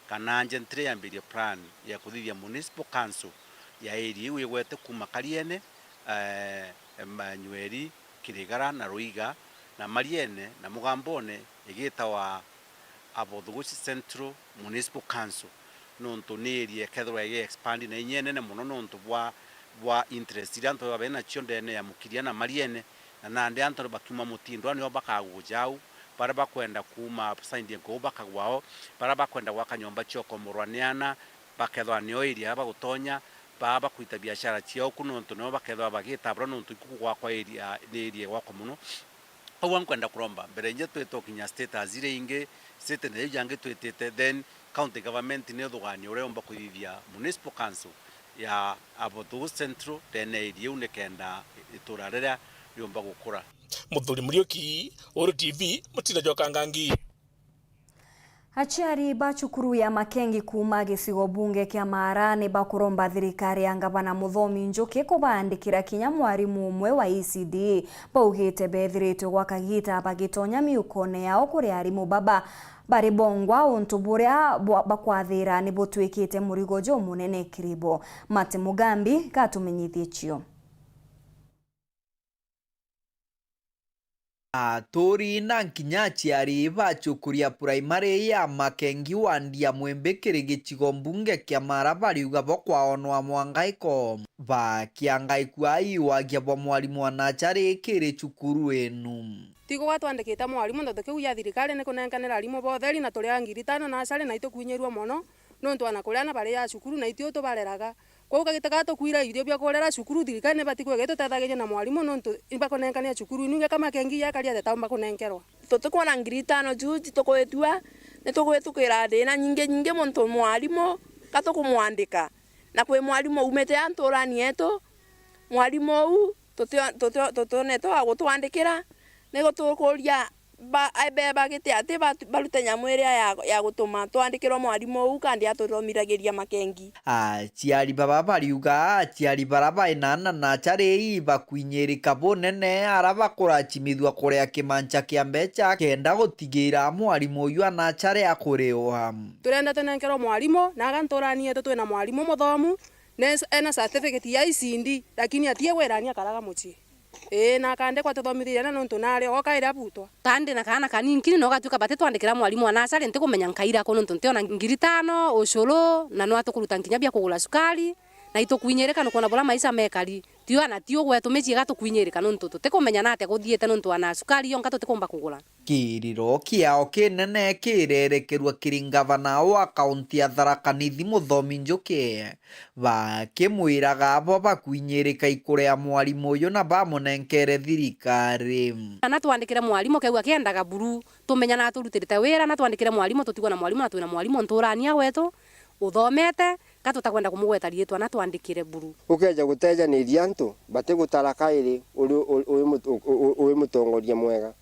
kana agent iria yambiririe plan ya kuthithia municipal council ya area iu igwete kuuma Kariene, eh, Manyweri, Kirigara na Ruiga, na Mariene na Mugambone igitawa Abothuguchi Central Municipal Council, nontu ni area ikethirwa igi expand na inya inene mono nontu bwa, bwa interest iria antu babe nacio ndene ya Mukiria na Mariene, na nandi antu bakiuma Mutindwa nio bakaguja au, baria bakwenda kuuma side nkuu bakagwa o, baria bakwenda gwaka nyomba cia ukomborwa ni ana, bakethwa nio area bagutonya, baa bakwita biashara ciao ku nontu nio bakethwa bagita bura nontu iku gwakwa area, ni area gwakwa mono. Koguo nkwenda kuromba, mbere nje twite ukinya status iria ingi, state na iu jangi twitite, then county government ni uthugania uria yomba kuthithia municipal council ya Abothugu Central ndene area iu nikenda itura riria riomba gukura. Muthuri Muriuki, Uru T V, Mutinda jwa Kangangi. Aciari ba cukuru ya Makengi kuuma gicigo bunge kia Maara ni bakuromba thirikari ya ngavana Muthomi Njuki kubaandikira kinya mwarimu umwe wa E C D. Baugite bethiritwe gwa kagiita bagitonya miukone yao kuri arimu baba bari bongwa, untu buria bwa-, bakwathira ni butwikite murigo jumunene kiri bo. Mate Mugambi gatumenyithie cio. Aturi na nkinya aciari ba cukuru ya primary ya Makengi wandi ya Mwimbi kiri gicigo mbunge kia Maara bariuga bo kwaonwa mwangaiko. Bakiangaikua iwagia bwa mwarimu wa nachari kiri cukuru inu. Tigo gwatwandikite mwarimu nontu kiu ya thirikari ni kunenkanira arimu ba utheri na turia ngiri tano nachari na itukwinyirua mono. Nontu ana kuria ana bari a cukuru na itio tubareraga. Kwou kagita gatukwira irio bia kurera cukuru, thirikari nibati kwega itutethagiria na mwarimu nontu ibakunenkania cukuru inu ingi kama kengi ya karia tetaumba kunenkerwa. Tutikwona ngiri itano juu citukuitua, nitukwitukira thina nyingi nyingi muntu mwarimu katukumwandika. Na kwi mwarimu umite a nturani yetu, mwarimu uu tutio-, tutio-, tutionete wa gutwandikira, ni gutukuria ba-, abe bagite ati batu-, barute nyamu iria ya, ya gutuma twandikirwa mwarimu uu kandi atuthomiragiria Makengi. Aciari baba bariuga aciari bara baina ana nachari bakwinyirika bunene ara bakuracimithua kuria kimancha kia mbecha kenda gutigira mwarimu uyu anachari akuriwa. Turenda tunenkerwa mwarimu, na aga nturani yetu twina mwarimu muthomu, na ena certificate ya E C D, lakini atie gwirania akaraga mucii. Ii, na akandikwa tuthomithirie na nontu nari o kairi abutwa. Kandi na kaana kaninkini no gatwika batitwandikira mwarimu wa nasari, ntikumenya nkaira ku nontu ntiona ngiri tano, ucuru, na no atukuruta nkinya bia kugura cukari, na itukwinyirika nukwona bura maisha mekari. Tio ana tio gwetu micii igatukwinyirika nontu tutikumenya natia guthiite nontu ana cukari yonka tutikumba kugura. Kiriro kiao kinene kirerekerua kiri ngavana wa kaunti ya Tharaka Nithi Muthomi Njuki, bakimwiraga abo bakwinyirika ikuria mwarimu uyu na bamunenkere thirikari. Kana twandikire mwarimu keu akiendaga buru, tumenya na aturutirite wira, na twandikire mwarimu, tutigwe na mwarimu, na twina mwarimu nturania gwetu, uthomete, ka tutakwenda kumugweta riitwa, na twandikire buru. Ukeja gutejaniria antu, batigutara kairi uri, uri, uri mut-, u-, u-, uri mutongoria mwega.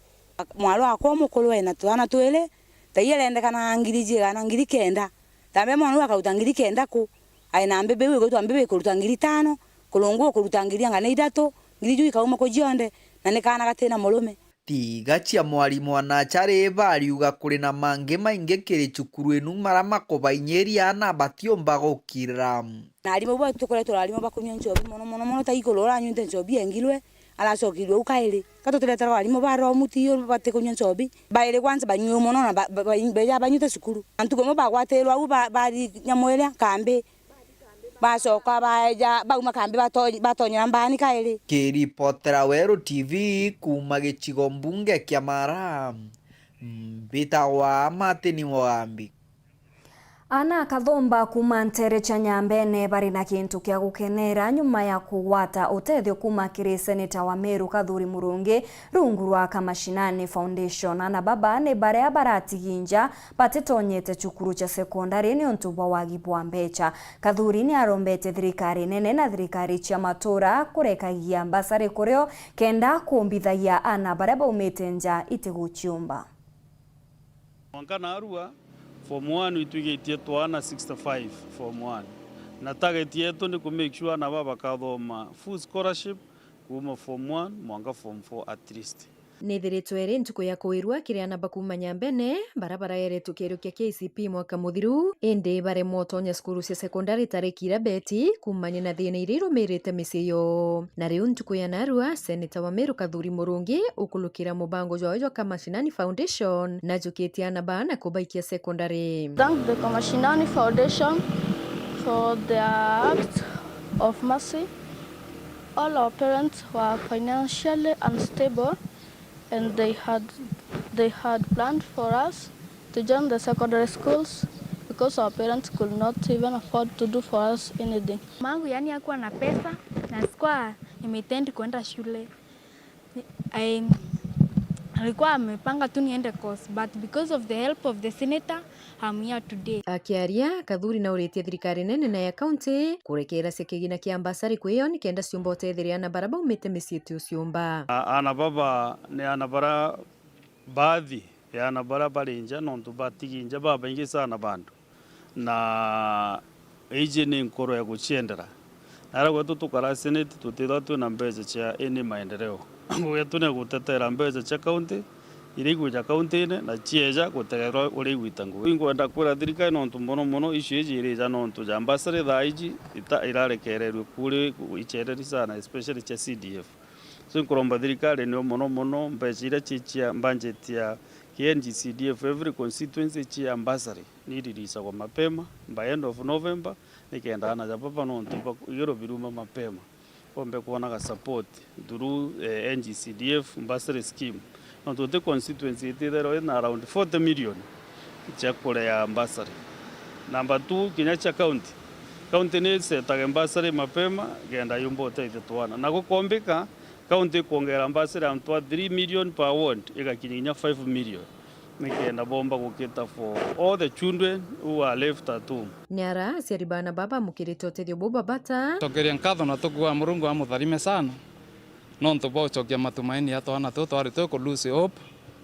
Mwari wakwa umukuru ena twana twiri, tai arendekanaga ngiri jigana, ngiri kenda. Tambe mwana uu akaruta ngiri kenda ku? Ai na mbibi iu igwitwa mbibi ikuruta ngiri tano, kurungu ukuruta ngiri anga ni ithatu, ngiri juu ikauma ku cionthe, na ni kaana gatina murume. Tiga cia mwarimu wa nachari bariuga kuri na mangi maingi kiri cukuru inu mara makubainyiria na batiumba gukira. Na arimu bau tukuretwa arimu bakunyua nchobi mono, mono, mono, ta iguru uranyuite nchobi engirwe, aracokirwe u kairi. Ka tutireterwa arimu ba romu ti batikunyua nchobi. Bairi kwanza banyue mono na ba-, ba-, ba-, beja banyuite cukuru. Na ntuku imwe bagwatirwa au ba-, bari nyamu iria kambi. Bacoka baeja, bauma kambi bato-, batonyera mbaani kairi. Kiripotera Weru T V kuuma gicigo mbunge kia Mara, mbitagwa Martin Mugambi. Ana kathumba kuuma nteere cia Nyambene bari na gintu kia gukenera nyuma ya kugwata utethio kuuma kiri seneta wa Meru Kathuri Murungi rungu rwa Kamashinani Foundation. Ana baba ni baria baratigi nja batitonyete cukuru cia sekondari niuntu bwa wagi bwa mbecha. Kathuri ni arombete thirikari nene na thirikari cia matura kurekagia mbasari kurio kenda kumbithagia ana baria baumite nja itiguciumba. Mwanka narua, form one itwigitie twana sixty-five form one. Na target yetu ni ku make sure ana baba bakathoma full scholarship kuuma form one mwanka form four at least. Nithiritwe iri ntuku ya kuirua kiri ana ba kuuma Nyambene, bara baraeretwe kiero kia K C P mwaka muthiru, indi baremwa utonya cukuru cia sekondari tariki iria beti kuumania na thina iria irumirite micii yoo. Na riu ntuku ya narua, seneta wa Meru Kathuri Murungi ukulukira mubango jwawe jwa Kamashinani Foundation, najukitie ana baa na kubaikia sekondari. Thank the Kamashinani Foundation for their act of mercy. All our parents were financially unstable and they had, they had planned for us to join the secondary schools because our parents could not even afford to do for us anything. Mangu yani hakuwa na pesa na sikuwa nimeitend kwenda shule. I, alikuwa amepanga tu niende course, but because of the help of the senator, I'm here today. Akiaria, Kathuri nauritie thirikari nene na ya kaunti kurekeera cia kigina kia mbasari kwio nikenda ciumba utetheria ana bara baumite micii ti uciumba. A-, ana baba ni ana bara, baadhi ya ana bara bari nja nontu batigi nja babaingi sana bandu. Na iji ni nkoro ya guciendera. Nara gwetu tukara senate tutithwa twina mbeca cia any maendeleo. Ngugi yetu ni gutetera mbeca cia county, iria igwija county-ini na cieja gutegerwa uria igwita ngugi. Ingwenda kwira thirikari nontu mono mono issue iji irija nontu ja mbasari thaa iji ita-, irarekererue kuri ichereri sana, especially cia C D F. So nkuromba thirikari nio mono mono mbeca iria ci cia budget ya K N G C D F, every constituency cia bursary ni releasagwa mapema by end of November, nikenda ana ja baba nontu ba igiro biruma mapema bombe kwonaga support through, eh, N G C D F bursary scheme. Nontu ti constituency ititherwa ina around forty million cia kurea bursary. Number two, kinya cia county. County ni isetage bursary mapema kenda yumba utethia twana. Na gukombika, county ikwongera bursary antu a three million per ward, igakinya kinya five million, nikenda bomba gucater for all the children who are left at home. Ni ara aciari bana baba bamukirite utethio buu babata. Cokeria nkatho na tukuaa Murungu amutharime sana, nontu bwa ucokia matumaini ya twana tuu twari twi ku lose hope,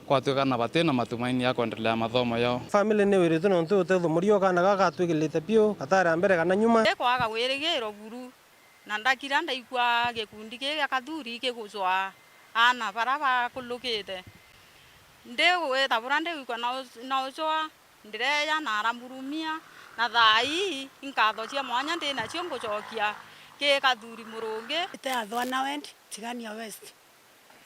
kwatwika na batina matumaini ya kwendelea mathomo yao. Family ni wiritwe nontu utethio murio kana gagatwikirite biu, gatari a mbere kana nyuma. Ndikwaga wirigiro buru. Na ndakira ndaigua gikundi kii gia Kathuri kigucwaa aana bara bakulukite. Ndiwita bura ndiigua na u-, na ucwaa, ndireeja na aramurumia, na thaa ii inkatho cia mwanya ndi nacio ngucokia kii Kathuri Murungi. Ite athwa na wendi, Tigania West.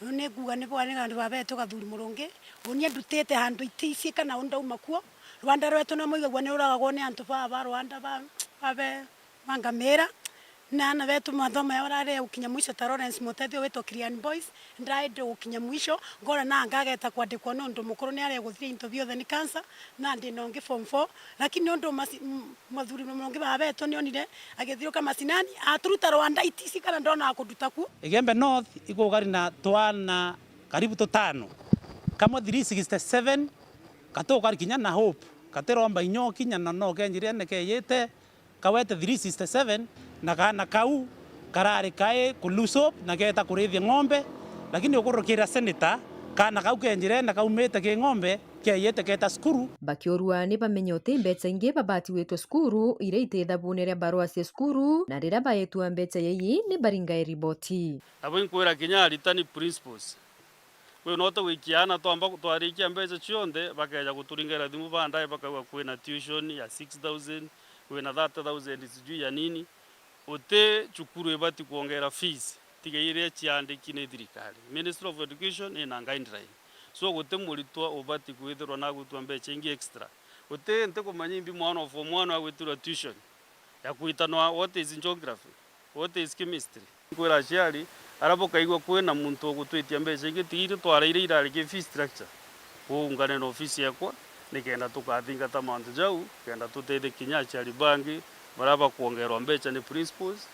Riu ni kuuga ni bwani andu babetu Kathuri Murungi, uni ndutite andu itici kana undauma kuo. Rwanda rwetu na muigagua ni uragagwo ni antu baa ba Rwanda ba, babe Mangamira, na aana betu mathomo yao arare gukinya mwisho ta Lawrence Mutethio witwa Kirian Boys, ndaende gukinya mwisho, ngona na ngageta kwandikwa nontu mukuru ni are guthira into biothe ni cancer, na ndi na ungi form four, lakini nontu masi-, m-, mathuri mongi ba betu nionire agithiruka macinani, aturuta Rwanda itisi kana ndona akuruta ku. Igembe North ikugari na twana karibu tutano, kamwe three sixty-seven, katukari kinya na Hope, katiromba inyo kinya na no kenjire ne keyite, kawete three sixty-seven, na kaana kau karari kai ku Lusop na keeta kurithia ng'ombe, lakini ukurukira seneta, kaana kau kenjire na kaumite ki ng'ombe, keeyite keeta cukuru. Bakiurua ni bamenye uti mbecha ingi babatiwitwe cukuru iria iti ithabune ria barua cia cukuru, na riria baetua mbecha yei ni baringae riboti. Nabo inkwira kinya aritani principals, kwi no tugwikia aana twamba twarikia mbeca cionthe, bakeja guturingera thimu baadaye, bakauga kwina tuition ya six thousand, kwina thirty thousand sijui ya nini. Guti cukuru ibati kwongera fees tiga iria ciandiki ni thirikari. Ministry of Education ina guideline. So guti muritwa ubati kwithirwa nagutua mbeca ingi extra. Guti nti kumanya imbi mwana wa form one agwitirwa tuition ya kwitanwa what is geography, what is chemistry. Kwira aciari, ara bukaigua kwina muntu ugutwitia mbeca ingi, tiga iria twaraire irari ki fee structure. Kuungane na ofisi yakwa, nikenda tukathingata mantu jau, kenda tutethie kinya aciari bangi, baria bakwongerwa mbeca ni principals,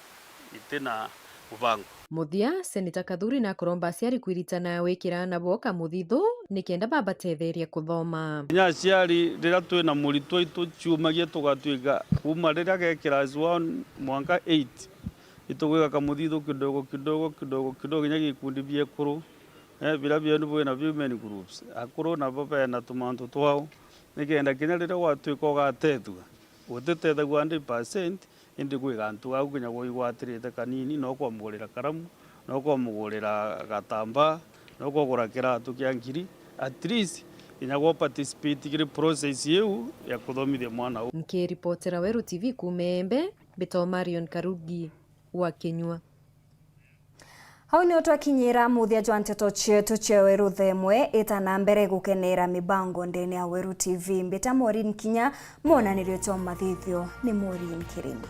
iti na mubango. Muthia, Seneta Kathuri nakuromba aciari kwiritana gwikira aana bo kamuthithu nikenda babatetheria kuthoma. Kinya aciari, riria twina muritwa, ituciumagia tugatwika kuuma riria ge class one mwanka eight, itugwika kamuthithu kidogo, kidogo, kidogo, kidogo, kinya gikundi bia ekuru, eh, biria bienu bwina women groups. Akuru nabo bena tumantu twao, nikenda kinya riria gwatwika ugatethua, utitethagua hundred percent, indi kwi gantu gau kinya gwaigwatirite kanini, no kwamugurira karamu, no kwamugurira gatambaa, no kwagura kiratu kia ngiri, at least kinya gwa participate kiri process iu ya kuthomithia mwana uu. Nkiripotera Weru T V kuuma Embe, mbitwa Marion Karugi wa Kinyua. Au nio twakinyira muthia jwa nteto cietu cia Weru thaa imwe. Ita na mbere gukenera mibango ndene ya Weru T V. Mbita Maureen Kinya, mwonanirio jwa mathithio ni Maureen Kirima.